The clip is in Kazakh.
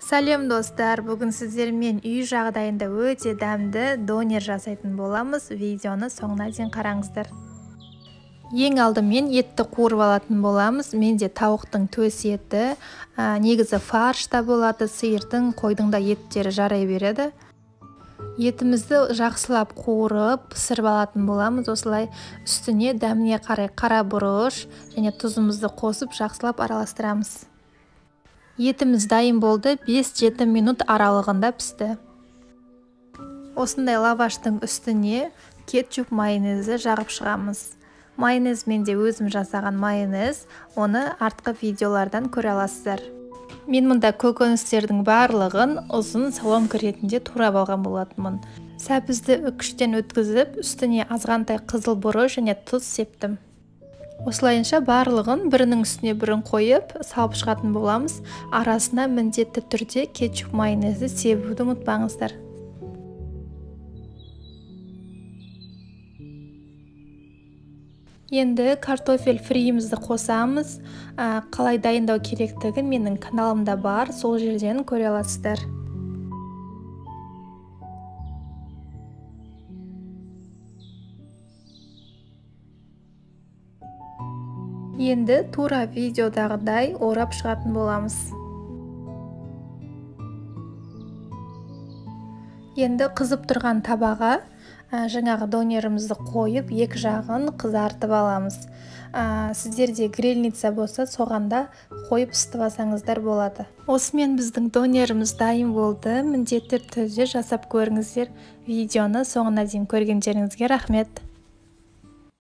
Сәлем достар, бүгін сіздермен үй жағдайында өте дәмді донер жасайтын боламыз. Видеоны соңына дейін қараңыздар. Ең алдымен етті қуырып алатын боламыз. Менде тауықтың төс еті, негізі фарш та болады, сиырдың, қойдың да еттері жарай береді. Етімізді жақсылап қуырып, пісіріп алатын боламыз. Осылай үстіне дәміне қарай қара бұрыш және тұзымызды қосып жақсылап араластырамыз. Етіміз дайын болды, 5-7 минут аралығында пісті. Осындай лаваштың үстіне кетчуп майонезді жағып шығамыз. Майонез менде өзім жасаған майонез, оны артқы видеолардан көре аласыздар. Мен мұнда көкөністердің барлығын ұзын соломка ретінде турап алған болатынмын. Сәбізді үкіштен өткізіп, үстіне азғантай қызыл бұрыш және тұз септім. Осылайынша барлығын бірінің үстіне бірін қойып, салып шығатын боламыз. Арасына міндетті түрде кетчуп майонезді себуді ұмытпаңыздар. Енді картофель фриімізді қосамыз. Қалай дайындау керектігі менің каналымда бар, сол жерден көре аласыздар. Енді тура видеодағыдай орап шығатын боламыз. Енді қызып тұрған табаға жаңағы донерімізді қойып, екі жағын қызартып аламыз. Сіздерде грильница болса, соған да қойып ысытып алсаңыздар болады. Осымен біздің донеріміз дайын болды. Міндетті түрде жасап көріңіздер. Видеоны соңына дейін көргендеріңізге рахмет.